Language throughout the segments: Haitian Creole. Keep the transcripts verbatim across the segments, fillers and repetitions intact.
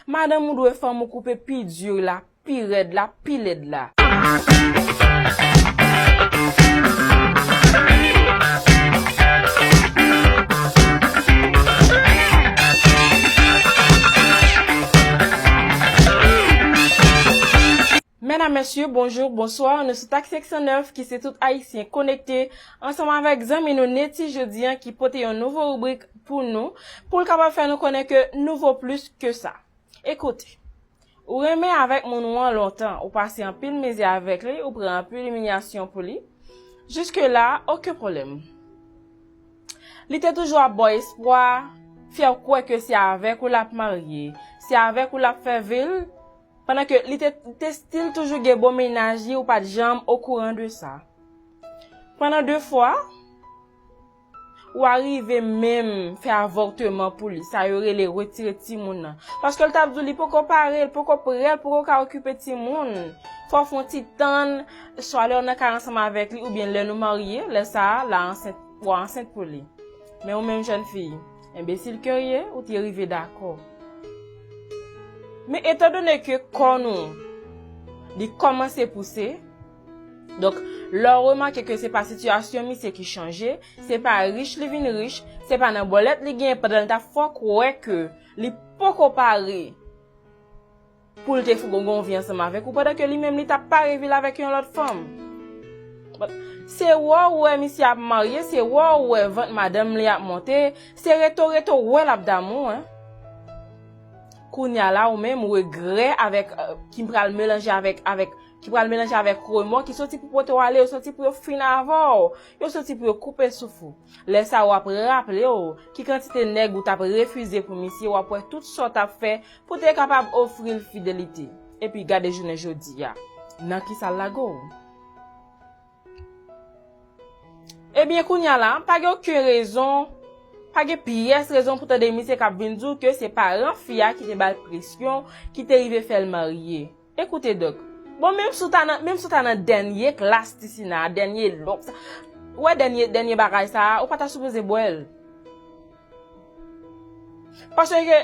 Madanm ou dwe fanm ou koupe pi di la, pi rèd la, pi lèd la. Medam, mesye, bonjou, bonswa. Nou sou Tak senk san nèf, ki se tout Ayisyen konekte, ansanm avèk zanmi nou Neti jodi a, ki pote yon nouvo ribrik pou nou, pou l kapab fè nou konnen ke nou vo plis ke sa. Ekoute, ou renmen avèk moun ou an lontan, ou pase anpil mizè avèk li, ou pran anpil imilyasyon pou li. Jiske la, okenn pwoblèm. Li te toujou ap ba w espwa, fè w kwè ke se avèk ou l ap marye, se avèk ou l ap fè vi l, pandan ke li te, te still toujou gen bon mennaj li, ou pa t janm okouran de sa. Pandan de fwa, ou arive menm fè avòtman pou li, sa yo rele retire timoun nan. Paske l t ap di w li poko pare, l poko prè, l poko ka okipe timoun. Fò w fè yon ti tann, swa lè w nan kay ansanm avèk li, oubyen lè nou marye, lè sa a, l a ansent, w a ansent pou li. Men ou menm jèn fi, enbesil ke w ye, ou te rive dakò. Men etandone ke kò nou, li kòmanse pouse, donk, lè w remake ke se pa sitiyasyon misye ki chanje, se pa rich li vin rich, se pa nan bòlèt li genyen pandan l t ap fè w kwè ke li poko pare pou l te fougon gon vi ansanm avèk ou, pandan ke li menm li t ap pare vi l avèk yon lòt fanm. But, se wè w wè misye ap marye, se wè w wè vant madanm li ap monte, se reto reto w wè l ap damou, en. Kounye a la, ou menm, regrè avèk, euh, ki pral melanje avèk, avèk, ki pral melanje avèk remò, ki soti pou pote w ale, yo soti pou yo fin avè w, yo soti pou yo koupe souf ou. Lè sa a, w ap raple w ki kantite nèg ou t ap refize pou misye, w ap wè tout sa w t ap fè pou te kapab ofri l fidelite. Epi gade jounen jodi a, nan kisa l lage w. Ebyen, kounye a la, pa gen okenn rezon, pa gen pyès rezon pou tande misye k ap vin di w ke se paran fi a ki te ba l presyon, ki te rive fè l marye. Ekoute, Dòk. Bon, menm si w ta nan, menm si w ta nan dènye klas tisina, dènye lòk, sa, ou wè dènye, dènye bagay sa a, ou pa ta sipoze bwè l. Paske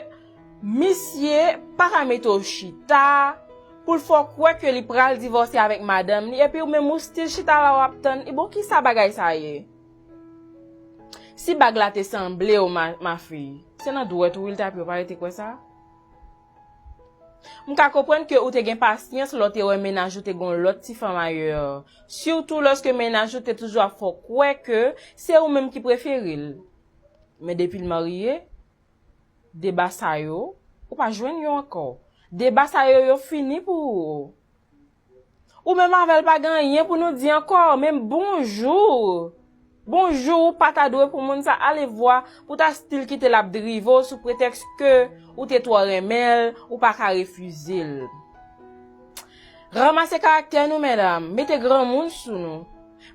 misye pa ka mete w chita pou l fè w kwè ke li pral divòse avèk madanm li, epi ou menm ou still chita la w ap tann. E bon, kisa bagay sa ye? Si bag la te sanble w, ma, ma fille, se nan dwèt ou wi l t ap ye, w pa rete kwè sa? M ka konprann ke ou te gen pasyans lè w te wè mennaj ou te gen yon lòt ti fanm ayè, sitou lòske mennaj ou te toujou ap fè w kwè ke se ou menm ki prefere l. Men depi l marye, deba sa yo, ou pa jwenn yo ankò. Deba sa yo, yo fini pou ou. Ou menm avè l pa gen anyen pou nou di ankò, menm bonjou. Bonjou ou pa ta dwe pou moun sa, alevwa pou ta still kite l ap drive w sou pretèks ke ou te twò renmen l, ou pa ka refize l. Ranmase karaktè nou, medam, mete granmoun sou nou.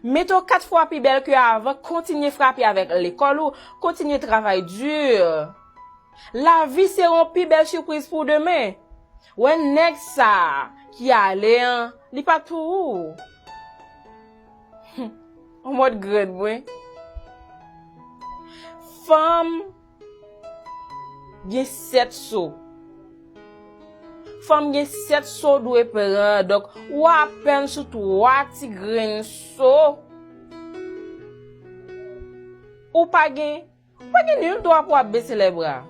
Mete w kat fwa pi bèl ke avan, kontinye frape avèk lekòl ou, kontinye travay di. Lavi se yon pi bèl sipriz pou demen. Wè nèg sa a ki ale an, li pa t pou ou. Yon mòd grenn mwen. Fanm gen sèt so. Fanm gen sèt so dwe pran, donk ou apèn sou twa ti grenn so. Ou pa gen Ou pa gen nil dwa pou w ap bese lèbra.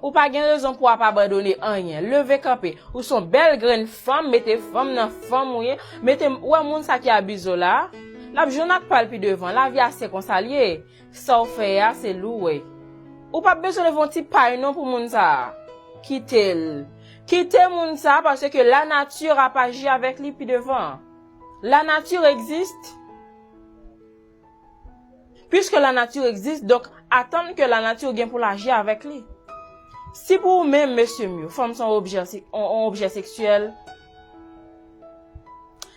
Ou pa gen rezon pou w ap abandone anyen. Leve kanpe. Ou se yon bèl grenn fanm, mete fanm nan fanm ou ye. Mete, ou wè moun sa ki abize w la, l ap jwenn ak pa l pi devan. Lavi a se konsa l ye. Sa w fè a, se li w wè. Ou p ap bezwen leve yon ti pay non pou moun sa a. Kite l. Kite moun sa a, paske lanati ap aji avèk li pi devan. Lanati egziste. Puiske lanati egziste, donk atann ke lanati gen pou l aji avèk li. Si pou ou menm, mesye m yo, fanm se yon objè se-, yon, yon objè seksyèl,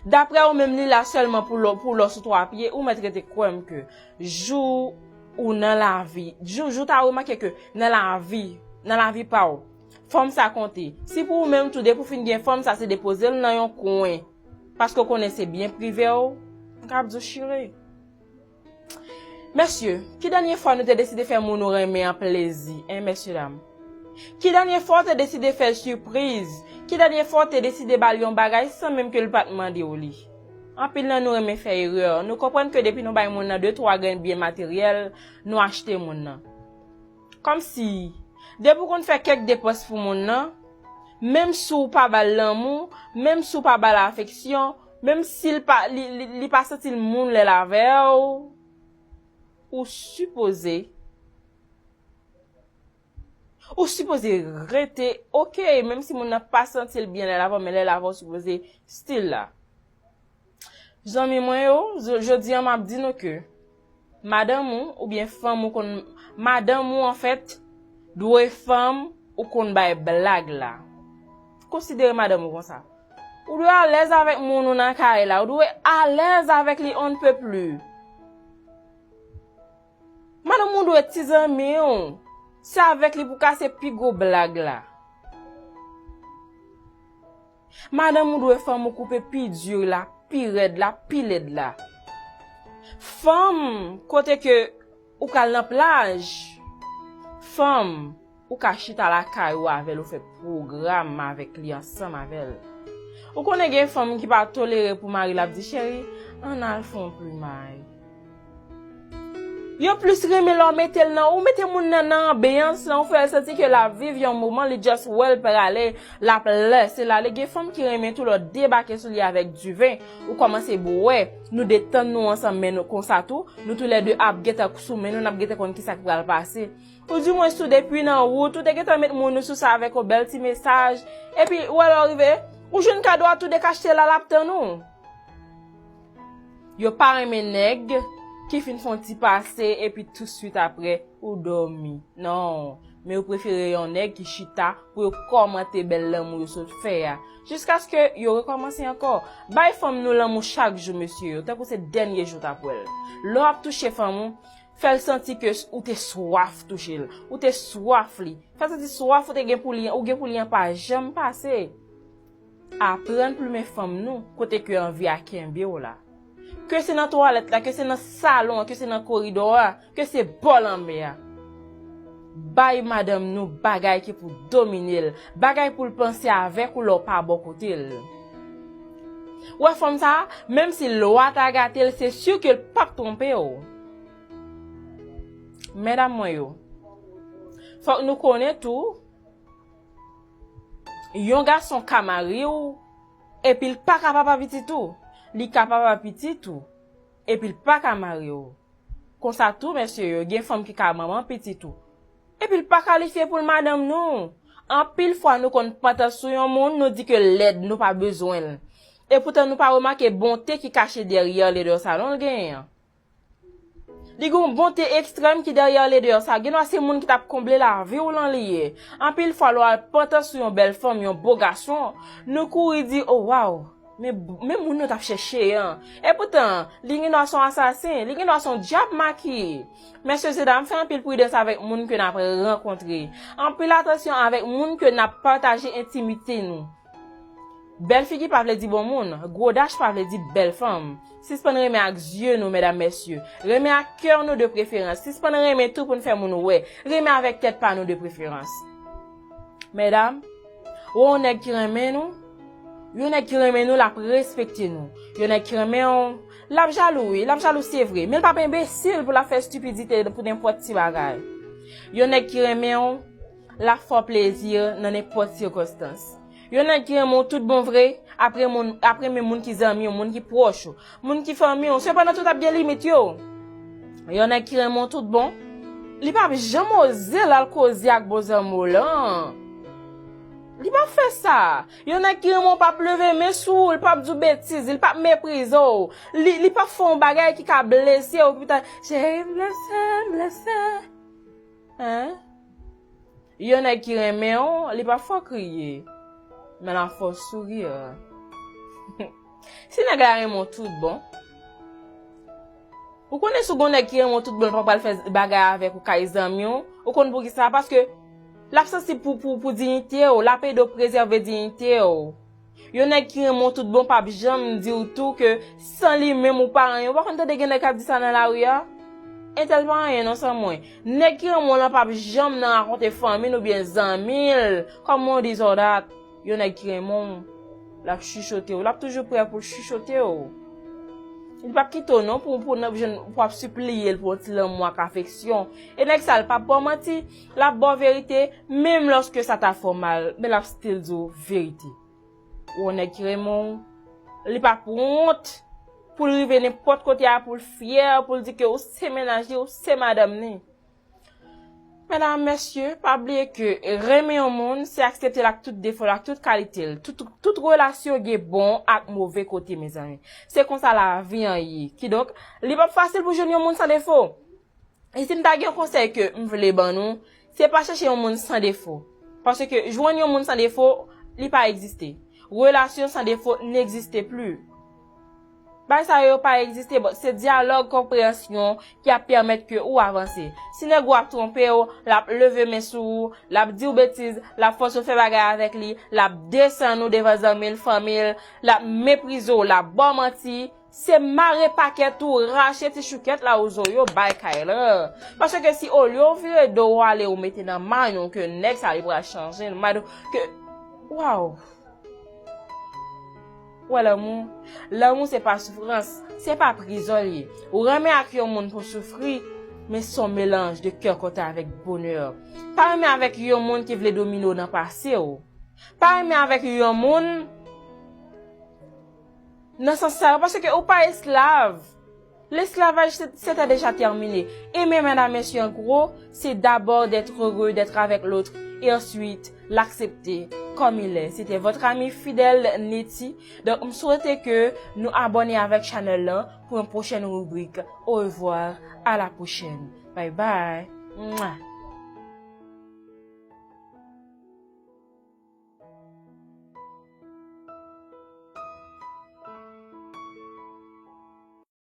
daprè ou menm, li la sèlman pou lò, pou lò sou twa pye, ou mèt rete kwè m ke jou ou nan lavi, jou, jou ta remake ke nan lavi, nan lavi pa w, fanm sa konte. Si pou ou menm tou, depi w fin gen fanm sa, se depoze l nan yon kwen. Paske w konnen se byen prive w, m ka ap di w chire. Mesye, ki dènye fwa nou te deside fè moun nou renmen an plezi, en, mesye dam? Ki dènye fwa w te deside fè l sipriz? Ki dènye fwa w te deside ba l yon bagay san menm ke l pa t mande w li? Anpil nan nou renmen fè erè. Nou konprann ke depi nou bay moun nan de twa grenn byen materyèl, nou achte moun nan. Kòmsi, depi w konn fè kèk depans pou moun nan, menm si w pa ba l lanmou, menm si w pa ba l afeksyon, menm si l pa, li, li, li pa santi l moun lè l avè w, ou sipoze Ou sipoze rete oke, menm si moun nan pa santi l byen lè l avè w, men lè l avè w, ou sipoze still la. Zanmi mwen yo, jodi a m ap di nou ke madanm ou oubyen fanm ou konn, madanm ou anfèt, dwe fanm ou konn bay blag la. Konsidere madanm ou konsa. Ou dwe alèz avèk moun ou nan kay la, ou dwe alèz avèk li on ne peut plus. Madanm ou dwe ti zanmi w. Se avèk li pou kase pi gwo blag la. Madanm ou dwe fanm ou koupe pi di la, pi rèd la, pi lèd la. Fanm kote ke ou pral nan plaj. Fanm ou ka chita lakay ou avè l, ou fè pwogram avèk li ansanm avè l. Ou konnen gen fanm ki pa tolere pou mari l ap di, cheri, ann al fè yon plimay. Yo plis renmen lè w mete l nan, ou mete moun nan nan anbyans lan, ou fè l santi ke l ap viv yon moman, li just wè l prale, l ap lèse l ale. Gen fanm ki renmen tou lè w debake sou li avèk diven, ou kòmanse bwè, nou detann nou ansanm, men nou konsa tou, nou toulède ap gentan sou men nou, n ap gentan konn kisa ki pral pase. Ou di mwens tou depi nan wout, ou te gentan met moun ou sou sa avèk yon bèl ti mesaj, epi ou wè lè w rive, ou jwenn kado a tou de k achte la, l ap tann ou. Yo pa renmen nèg ki fin fè yon ti pase epi touswit apre ou dòmi. Non, men yo prefere yon nèg ki chita pou yo kòmante bèl lanmou yo sot fè a. Jiskaske yo rekòmanse ankò. Bay fanm nou lanmou chak jou, mesye yo, tankou se dènye jou w t ap wè l. Lè w ap touche fanm ou, fè l santi ke ou te swaf touche l, ou te swaf li. Fè l santi swaf ou te gen pou li, ou gen pou li an pa janm pase. Aprann plimen fanm nou kote ke anvi a kenbe w la. Ke se nan twalèt la, ke se nan salon an, ke se nan koridò a, ke se bò lanmè a. Bay madanm nou bagay ki pou domine l, bagay pou l panse avèk ou lè w pa bò kote l. Ou wè fanm sa a, menm si lwa ta gate l, se si ke l p ap twonpe w. Medam mwen yo, fòk nou konnen tou, yon gason ka mare w, epi l pa ka papa pitit ou. Li ka papa pitit ou, epi l pa ka mare w. Konsa tou, mesye yo, gen fanm ki ka manman pitit ou, epi l pa kalifye pou l madanm nou. Anpil fwa, nou konn pantan sou yon moun, nou di ke l lèd, nou pa bezwen l. Epoutan, nou pa remake bonte ki kache dèyè ledè sa non l genyen an. Li gen yon bonte ekstrèm ki dèyè ledè sa. Gendwa se moun ki t ap konble lavi w lan li ye. Anpil fwa, lè w al pantan sou yon bèl fanm, yon bo gason, nou kouri di, o, waw, men, men moun nou t ap chèche an. Epoutan, li gendwa se yon asasen, li gendwa se yon dyab makiye. Mesye, medam, fè anpil pridans avèk moun ke n ap rankontre. Anpil atansyon avèk moun ke n ap pataje entimite nou. Bèl figi pa vle di bon moun, gwo dach pa vle di bèl fanm. Sispann renmen ak zye nou, medam, mesye. Renmen ak kè nou de preferans. Sispann renmen tou pou n fè moun wè. Renmen avèk tèt pa nou de preferans. Medam, ou yon nèg ki renmen nou, yon nèg ki renmen nou, l ap respekte nou. Yon nèg ki renmen w, l ap jalou, wi, l ap jalou, se vre, men l p ap enbesil pou l ap fè estipidite pou nenpòt ti bagay. Yon nèg ki renmen w, l ap fè w plezi nan nenpòt sikonstans. Yon nèg ki renmen w tout bon vre, ap renmen, ap renmen moun ki zanmi w, moun ki pwòch ou, moun ki fanmi w. Sepandan, tout ap gen limit yo. Yon nèg ki renmen w tout bon, li p ap janm oze l al koze ak bon zanmi w lan. Li p ap fè sa. Yon nèg ki renmen w p ap leve men sou ou, li p ap di w betiz, li p ap meprize w. Li, li p ap fè yon bagay ki ka blese w, ki ta, cheri, m blese, m blese. Hein? Yon nèg ki renmen w, li p ap fè w kriye, men l ap fè w souri. Si nèg la renmen w tout bon, ou konnen si w gon nèg ki renmen w tout bon, l pa pral fè bagay avèk ou kay zanmi w, ou konn poukisa? Paske l ap santi pou, pou, pou diyite w, l ap ede w prezève diyite w. Yon nèg ki renmen w tout bon p ap janm di w tou ke san li menm ou pa anyen. Ou pa konn tande gen nèg k ap di sa nan lari a? Entèl pa anyen non, san mwen. Nèg ki renmen w lan p ap janm nan rakonte fanmi l oubyen zanmi l. Kòman w di zòdat? Yon nèg ki renmen w, l ap chichote w, l ap toujou prè pou l chichote w. Li p ap kite w non pou, pou, pou, pou ap sipliye l pou yon ti lanmou ak afeksyon. E nèg sa, l p ap ba w manti, l ap ba w verite, menm lòske sa ta fè w mal, men l ap still di w verite. Ou yon nèg ki renmen w, li p ap wont pou l rive nenpòt kote a, pou l fyè, pou l di ke ou se mennaj li, ou se madanm li. Medam, mesye, pa bliye ke renmen yon moun, se aksepte l ak tout defo l, ak tout kalite l. Tout, tout relasyon gen bon ak move kote, mezanmi. Se konsa lavi an ye. Kidonk, li p ap fasil pou jwenn yon moun san defo. E si m ta gen yon konsèy ke m vle ban nou, se pa chèche yon moun san defo. Paske jwenn yon moun san defo, li pa egziste. Relasyon san defo n'existe plus. Bagay sa yo pa egziste, bon, se dyalòg, konpreyansyon ki ap pèmèt ke ou avanse. Si nèg ou ap twonpe w, l ap leve men sou ou, l ap di w betiz, l ap fòse w fè bagay avèk li, l ap desann ou devan zanmi l, fanmi l, l ap meprize w, l ap ba w manti, se mare pakèt ou, rache ti choukèt la ou zo yo bay kay la. Paske si olye w vire do w ale ou mete nan manyen w ke nèg sa li pral chanje, mado ke, waw. Ou wè lanmou? Lanmou se pa soufrans, se pa prizon l ye. Ou renmen ak yon moun pou soufri, men se yon melanj de kè kontan avèk bonè. Pa renmen avèk yon moun ki vle domine w nan pase w. Pa renmen avèk yon moun nan sans sa yo, paske ou pa esklav. L'esclavage, c'est- c'était déjà terminé. Aimer, madame, monsieur, en gros, c'est d'abord d'être heureux d'être avec l'autre et ensuite l'accepter comme il est. C'était votre ami fidèle, Netty. Donc, m swete ke nou abòne avèk chanèl lan pou yon pwochèn ribrik. Au revoir, à la prochaine. Bye bye. Mwa.